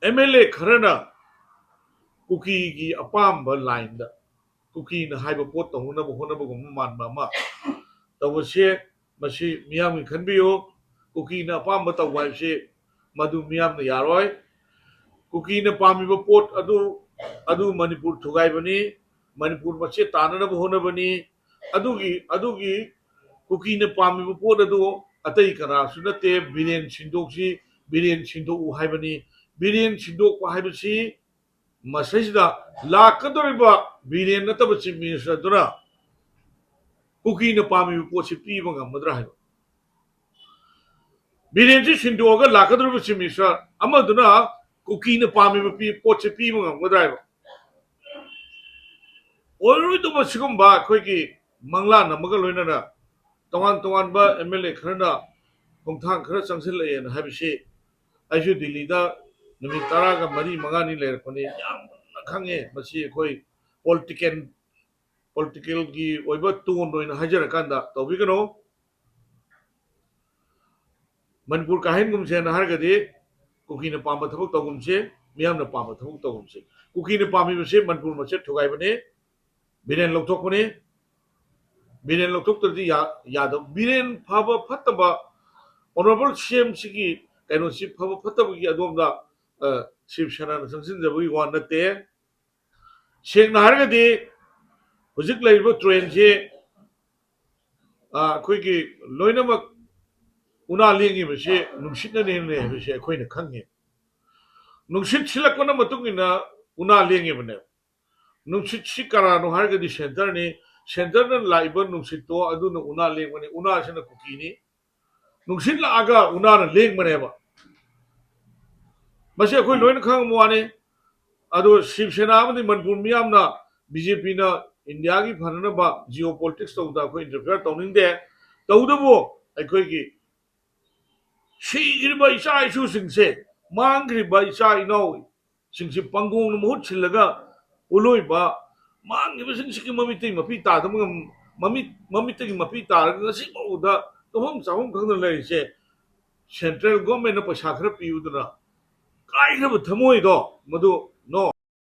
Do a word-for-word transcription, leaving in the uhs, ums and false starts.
M L A ꯈꯔꯅ ꯀꯨꯀꯤꯒꯤ ꯑꯄꯥꯝꯕ ꯂꯥꯏꯟꯗ ꯀꯨꯀꯤꯅ ꯍꯥꯏꯕ ꯄꯣꯠ ꯇꯧꯅꯅꯕ ꯍꯣꯠꯅꯕꯒꯨꯝꯕ ꯃꯥꯟꯕ ꯑꯃ ꯇꯧꯕꯁꯦ, ꯃꯁꯤ ꯃꯤꯌꯥꯝꯒꯤ ꯈꯟꯕꯤꯌꯨ꯫ ꯀꯨꯀꯤꯅ ꯑꯄꯥꯝꯕ ꯇꯧꯕ ꯍꯥꯏꯕꯁꯤ ꯃꯗꯨ ꯃꯤꯌꯥꯝꯅ ꯌꯥꯔꯣꯏ꯫ ꯀꯨꯀꯤꯅ ꯄꯥꯝꯃꯤꯕ ꯄꯣꯠ ꯑꯗꯨ, ꯑꯗꯨ ꯃꯅꯤꯄꯨꯔ ꯊꯨꯒꯥꯏꯕꯅꯤ, ꯃꯅꯤꯄꯨꯔ ꯃꯆꯦꯠ ꯇꯥꯅꯅꯕ ꯍꯣꯠꯅꯕꯅꯤ꯫ ꯑꯗꯨꯒꯤ, ꯑꯗꯨꯒꯤ ꯀꯨꯀꯤꯅ ꯄꯥꯝꯃꯤꯕ ꯄꯣꯠ ꯑꯗꯨ ꯑꯇꯩ ꯀꯅꯥꯁꯨ ꯅꯠꯇꯦ, ꯕꯤꯔꯦꯟ ꯁꯤꯟꯗꯣꯛꯁꯤ, ꯕꯤꯔꯦꯟ ꯁꯤꯟꯗꯣꯛꯎ ꯍꯥꯏꯕꯅꯤ꯫ ꯕꯤꯔꯦꯟ ꯁꯤꯟꯗꯣꯛꯄ ꯍꯥꯏꯕꯁꯤ ꯃꯁꯤꯗ ꯂꯥꯛꯀꯗꯧꯔꯤꯕ ꯕꯤꯔꯦꯟ ꯅꯠꯇꯕ Chief Minister ꯑꯗꯨꯅ ꯀꯨꯀꯤꯅ ꯄꯥꯝꯃꯤꯕ ꯄꯣꯠꯁꯤ ꯄꯤꯕ ꯉꯝꯒꯗ꯭ꯔꯥ ꯍꯥꯏꯕ꯫ ꯕꯤꯔꯦꯟꯁꯤ ꯁꯤꯟꯗꯣꯛꯑꯒ ꯂꯥꯛꯀꯗꯧꯔꯤꯕ Chief Minister ꯑꯃꯗꯨꯅ ꯀꯨꯀꯤꯅ ꯄꯥꯝꯃꯤꯕ ꯄꯤ-, ꯄꯣꯠꯁꯤ ꯄꯤꯕ ꯉꯝꯒꯗ꯭ꯔꯥ ꯍꯥꯏꯕ꯫ ꯑꯣꯏꯔꯣꯏꯗꯧꯕ ꯁꯤꯒꯨꯝꯕ ꯑꯩꯈꯣꯏꯒꯤ ꯃꯪꯂꯥꯟ ꯑꯃꯒ ꯂꯣꯏꯅꯅ ꯇꯣꯉꯥꯟ ꯇꯣꯉꯥꯟꯕ ꯑꯦꯝ ꯑꯦꯜ ꯑꯦ ꯈꯔꯅ ꯈꯣꯡꯊꯥꯡ ꯈꯔ ꯆꯪꯁꯤꯜꯂꯛꯑꯦꯅ ꯍꯥꯏꯕꯁꯤ ꯑꯩꯁꯨ ꯗꯤꯜꯂꯤꯗ ꯅꯨꯃꯤꯠ ꯇꯔꯥꯒ ꯃꯔꯤ ꯃꯉꯥꯅꯤ ꯂꯩꯔꯛꯄꯅꯤ, ꯌꯥꯝꯅ ꯈꯪꯉꯦ꯫ ꯃꯁꯤ ꯑꯩꯈꯣꯏ ꯄꯣꯂꯤꯇꯤꯀꯦꯜ, ꯄꯣꯂꯤꯇꯤꯀꯦꯜꯒꯤ ꯑꯣꯏꯕ ꯇꯣꯟ ꯑꯣꯏꯅ ꯍꯥꯏꯖꯔꯀꯥꯟꯗ ꯇꯧꯕꯤꯒꯅꯨ꯫ ꯃꯅꯤꯄꯨꯔ ꯀꯥꯏꯍꯟꯒꯨꯝꯁꯦꯅ ꯍꯥꯏꯔꯒꯗꯤ ꯀꯨꯀꯤꯅ ꯄꯥꯝꯕ ꯊꯕꯛ ꯇꯧꯒꯨꯝꯁꯦ, ꯃꯤꯌꯥꯝꯅ ꯄꯥꯝꯕ ꯊꯕꯛ ꯇꯧꯒꯨꯝꯁꯦ꯫ ꯀꯨꯀꯤꯅ ꯄꯥꯝꯃꯤꯕꯁꯦ ꯃꯅꯤꯄꯨꯔ ꯃꯆꯦꯠ ꯊꯨꯒꯥꯏꯕꯅꯦ, ꯕꯤꯔꯦꯟ ꯂꯧꯊꯣꯛꯄꯅꯦ꯫ ꯕꯤꯔꯦꯟ ꯂꯧꯊꯣꯛꯇ꯭ꯔꯗꯤ ꯌꯥ-, ꯌꯥꯗꯕ꯫ ꯕꯤꯔꯦꯟ ꯐꯕ ꯐꯠꯇꯕ, ꯑꯣꯅꯔꯦꯕꯜ ꯁꯤ ꯑꯦꯝ ꯁꯤꯒꯤ ꯀꯩꯅꯣꯁꯤ ꯐꯕ ꯐꯠꯇꯕꯒꯤ ꯑꯗꯣꯝꯗ, ꯑ, ꯁꯤꯕ ꯁꯦꯅꯥꯅ ꯆꯪꯁꯤꯟꯖꯕꯒꯤ ꯋꯥ ꯅꯠꯇꯦ꯫ ꯁꯦꯡꯅ ꯍꯥꯏꯔꯒꯗꯤ ꯍꯧꯖꯤꯛ ꯂꯩꯔꯤꯕ ꯇ꯭ꯔꯦꯟꯁꯤ, ꯑ, ꯑꯩꯈꯣꯏꯒꯤ ꯂꯣꯏꯅꯃꯛ ꯎꯅꯥ ꯂꯦꯡꯉꯤꯕꯁꯤ ꯅꯨꯡꯁꯤꯠꯅꯅꯦ ꯍꯥꯏꯕꯁꯤ ꯑꯩꯈꯣꯏꯅ ꯈꯪꯉꯤ꯫ ꯅꯨꯡꯁꯤꯠ ꯁꯤꯜꯂꯛꯄꯅ ꯃꯇꯨꯡ ꯏꯟꯅ ꯎꯅꯥ ꯂꯦꯡꯉꯤꯕꯅꯦ꯫ ꯅꯨꯡꯁꯤꯠꯁꯤ ꯀꯅꯥꯅꯣ ꯍꯥꯏꯔꯒꯗꯤ ꯁꯦꯟꯇꯔꯅꯤ꯫ ꯁꯦꯟꯇꯔꯅ ꯂꯥꯛꯏꯕ ꯅꯨꯡꯁꯤꯠꯇꯣ ꯑꯗꯨꯅ ꯎꯅꯥ ꯂꯦꯡꯕꯅꯤ꯫ ꯎꯅꯥꯁꯤꯅ ꯀꯨꯀꯤꯅꯤ꯫ ꯅꯨꯡꯁꯤꯠ ꯂꯥꯛꯑꯒ ꯎꯅꯥꯅ ꯂꯦꯡꯕꯅꯦꯕ꯫ ꯃꯁꯤ ꯑꯩꯈꯣꯏ ꯂꯣꯏꯅ ꯈꯪꯕ ꯋꯥꯅꯤ꯫ ꯑꯗꯣ ꯁꯤꯕ ꯁꯦꯅꯥ ꯑꯃꯗꯤ ꯃꯅꯤꯄꯨꯔ ꯃꯤꯌꯥꯝꯅ ꯕꯤ ꯖꯦ ꯄꯤꯅ ꯏꯟꯗꯤꯌꯥꯒꯤ ꯐꯅꯅꯕ ꯖꯤꯑꯣ ꯄꯣꯂꯤꯇꯤꯛꯁ ꯇꯧꯕꯗ ꯑꯩꯈꯣꯏ ꯏꯟꯇꯔꯐꯤꯌꯔ ꯇꯧꯅꯤꯡꯗꯦ꯫ ꯇꯧꯕꯇꯕꯨ ꯑꯩꯈꯣꯏꯒꯤ ꯁꯤꯈ꯭ꯔꯤꯕ ꯏꯆꯥ ꯏꯁꯨꯁꯤꯡꯁꯦ, ꯃꯥꯡꯈ꯭ꯔꯤꯕ ꯏꯆꯥ ꯏꯅꯥꯎꯁꯤꯡꯁꯤ ꯄꯪꯒꯣꯡꯅ ꯃꯍꯨꯠ ꯁꯤꯜꯂꯒ ꯄꯣꯠꯂꯣꯏꯕ ꯃꯥꯡꯈꯤꯕꯁꯤꯡꯁꯤꯒꯤ ꯃꯃꯤꯠꯇꯒꯤ ꯃꯄꯤ ꯇꯥꯗꯕ ꯉꯝ-, ꯃꯃꯤꯠ, ꯃꯃꯤꯠꯇꯒꯤ ꯃꯄꯤ ꯇꯥꯔꯒ ꯉꯁꯤ ꯐꯥꯎꯕꯗ ꯇꯧꯐꯝ ꯆꯥꯐꯝ ꯈꯪꯗꯅ ꯂꯩꯔꯤꯁꯦ, ꯁꯦꯟꯇ꯭ꯔꯦꯜ ꯒꯣꯔꯃꯦꯟꯅ ꯄꯩꯁꯥ ꯈꯔ ꯄꯤꯌꯨꯗꯅ ꯀꯥꯏꯈ꯭ꯔꯕ ꯊꯃꯣꯏꯗꯣ ꯃꯗꯨ